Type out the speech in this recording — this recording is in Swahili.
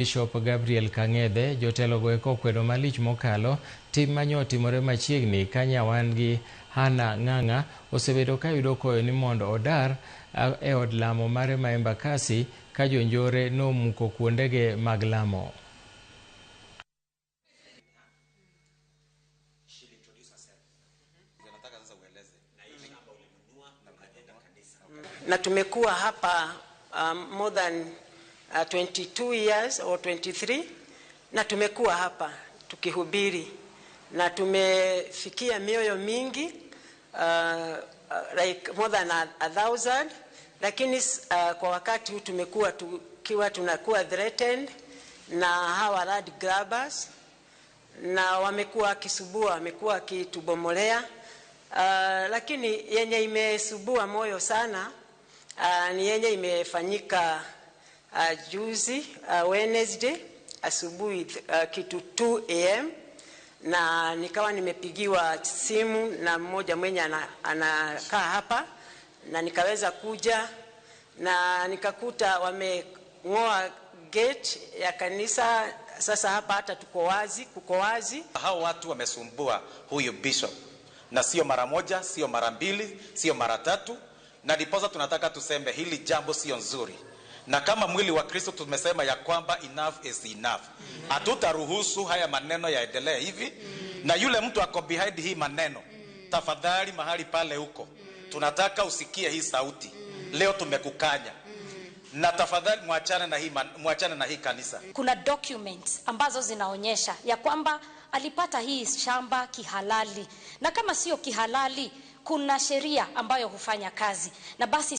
Bishop Gabriel Kang'ethe jotelo go eko okwedo malich mokalo tim manyotimore machiegni ka nyawangi Hannah Ng'ang'a osebedo kayudo koyo ni mondo odar e od lamo mare ma Embakasi ka jonjore nomuko kuondege mag lamo. Na tumekuwa hapa more than 22 years or 23, na tumekuwa hapa tukihubiri na tumefikia mioyo mingi, like more than 1,000, lakini kwa wakati huu tumekuwa tukiwa tunakuwa threatened na hawa land grabbers, na wamekuwa wakisubua, wamekuwa wakitubomolea. Lakini yenye imesubua moyo sana ni yenye imefanyika juzi, Wednesday asubuhi, kitu 2 a.m., na nikawa nimepigiwa simu na mmoja mwenye anakaa hapa, na nikaweza kuja na nikakuta wameng'oa gate ya kanisa. Sasa hapa hata tuko wazi, kuko wazi. Hao watu wamesumbua huyu bishop, na sio mara moja, sio mara mbili, sio mara tatu, na ndiposa tunataka tuseme hili jambo sio nzuri. Na kama mwili wa Kristo tumesema ya kwamba enough is enough. Hatutaruhusu haya maneno yaendelee hivi. Na yule mtu ako behind hii maneno, tafadhali mahali pale huko, tunataka usikie hii sauti. Leo tumekukanya. Na tafadhali mwachane na hii kanisa. Kuna documents ambazo zinaonyesha ya kwamba alipata hii shamba kihalali, na kama sio kihalali, kuna sheria ambayo hufanya kazi na basi.